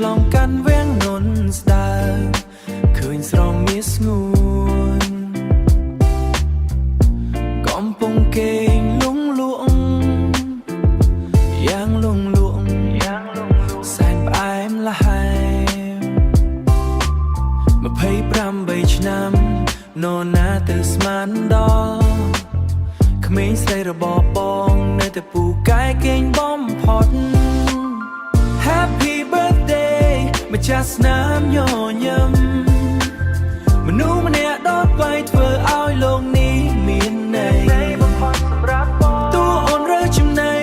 ឆ្លងកាន់វាំងននស្ដើងឃើញស្រមៀស្ងួនកំពុងគេងលងលួងយ៉ាងលងលួង យ៉ាងលងលួង សែនផ្អែមល្ហែម28ឆ្នាំនរណាទៅស្មានដល់ក្មេងស្រីរបស់បងនៅតែពូកែគេងបំផុត Happy birthday ម្ចាស់ស្នាមញញឹមមនុស្សម្នាក់ដ៏ថ្លៃធ្វើឲ្យលោកនេះមានន័យ នៃបំផុតសម្រាប់បង តួអូនរើចំណៃ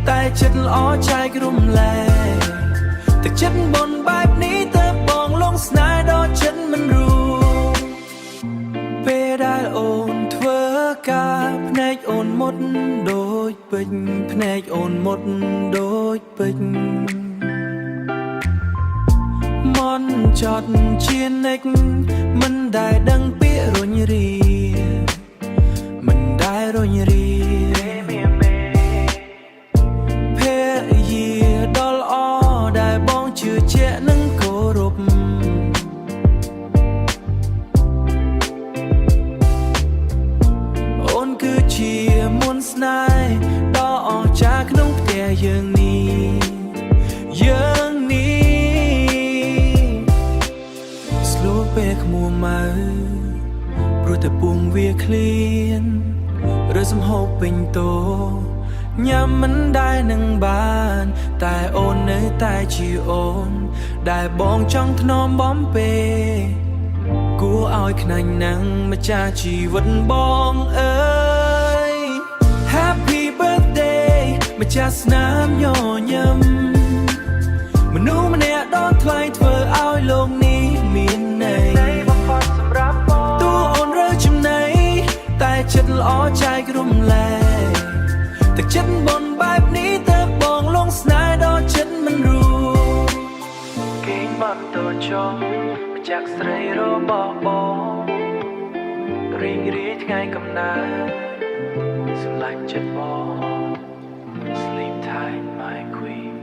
តែចិត្តល្អចែករំលែកទឹកចិត្តបនបែបនេះទៅបងលងស្នេហ៍ដល់ចិត្តមិនរួចពេលដែលអូនធ្វើការភ្នែកអូនមុតដូចពេជ្រភ្នែកអូនមុតដូចពេជ្រ មន់ចត់ជានិចមិនដែលដឹងពាក្យរុញរាមិនដែលរុញរា មេមេ ភរិយាដ៏ល្អដែលបងជឿជាក់និងគោរពអូនគឺជាមន្តស្នេហ៍ដ៏អស្ចារ្យក្នុងផ្ទះយើងនេះយើងនេះស្លួពេលក្មួម៉ៅព្រោះតែពួងវាឃ្លានឬសំហូបពេញតោញ៉ាំមិនដែលនឹងបាន តែអូននៅតែជាអូន ដែលបងចង់ធ្នមបំពេ គួរឲ្យខ្នាញ់ណាំងម្ចាស់ជីវិតបងអើយ Happy birthday ម្ចាស់ស្នាមញញឹមមនុស្សម្នាក់ដ៏ថ្លៃធ្វើឲ្យលោកនេះមានន័យ នៃបំផុតសម្រាប់បង តួអូនរើចំណៃតែចិត្តល្អចែករំលែកទឹកចិត្តបនបែបនេះទៅបងលងស្នេហ៍ដល់ចិត្តមិនរួច គេងបន្តចុះម្ចាស់ស្រីរបស់បងរីករាយថ្ងៃកំណើតស្រឡាញ់ចិត្តបង Sleep tight, my queen.